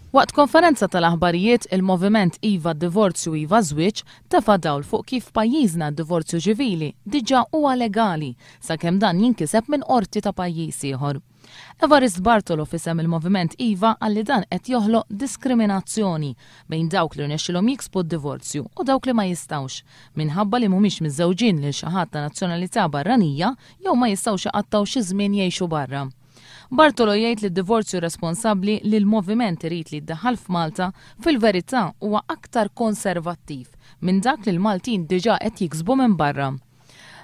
Waqt konferenza tal-aħbarijiet, il-Moviment Iva Divorzju Iva Żwieġ tefa' dawl fuq kif f'pajjiżna d-divorzju ċivili diġà huwa legali sakemm dan jinkiseb minn qorti ta' pajjiż ieħor. Evarist Bartolo f'isem il-Moviment Iva qal li dan qed joħloq diskriminazzjoni bejn dawk li rnexxilhom jiksbu d-divorzju u dawk li ma jistgħux, minħabba li mhumiex miżżewġin lil xi ħadd ta' nazzjonalità barranija jew ma jistgħux iqattgħu xi żmien jgħixu barra. Bartolo jgħid li d-divorzju responsabbli li l-Moviment irid li jiddaħħal f'Malta fil-verità huwa aktar konservattiv minn dak li l-Maltin diġà qed jiksbu minn barra.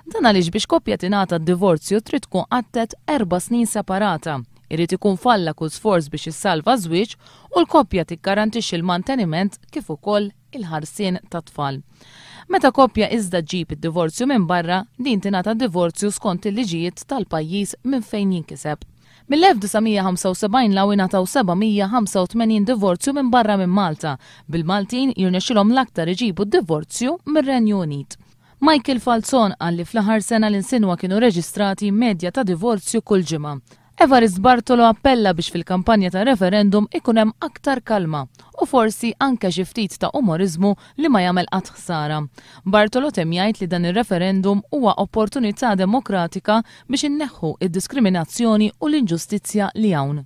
Dan għaliex biex koppja tingħata d-divorzju trid tkun qattgħet erba' snin separata, irid ikun falla kull sforz biex issalva ż-żwieġ u l-koppja tiggarantixxi l-manteniment kif ukoll il-ħarsien tat-tfal. Meta koppja iżda ġġib id-divorzju minn barra, din tingħata divorzju skont il-liġijiet tal-pajjiż minn fejn jinkiseb. Mill-1975 'l hawn ingħataw 785 divorzju minn barra minn Malta, bil-Maltin jirnexxilhom l-aktar iġibu d-divorzju mir-Renju Unit. Michael Falzon qal li fl-aħħar sena l-insinwa kienu reġistrati medja ta' divorzju kull ġimgħa. Evarist Bartolo appella biex fil-kampanja tar-referendum ikun hemm aktar kalma u forsi anke xi ftit ta' umoriżmu li ma jagħmel qatt ħsara. Bartolo temm jgħid li dan ir-referendum huwa opportunità demokratika biex inneħħu d-diskriminazzjoni u l-inġustizzja li hawn.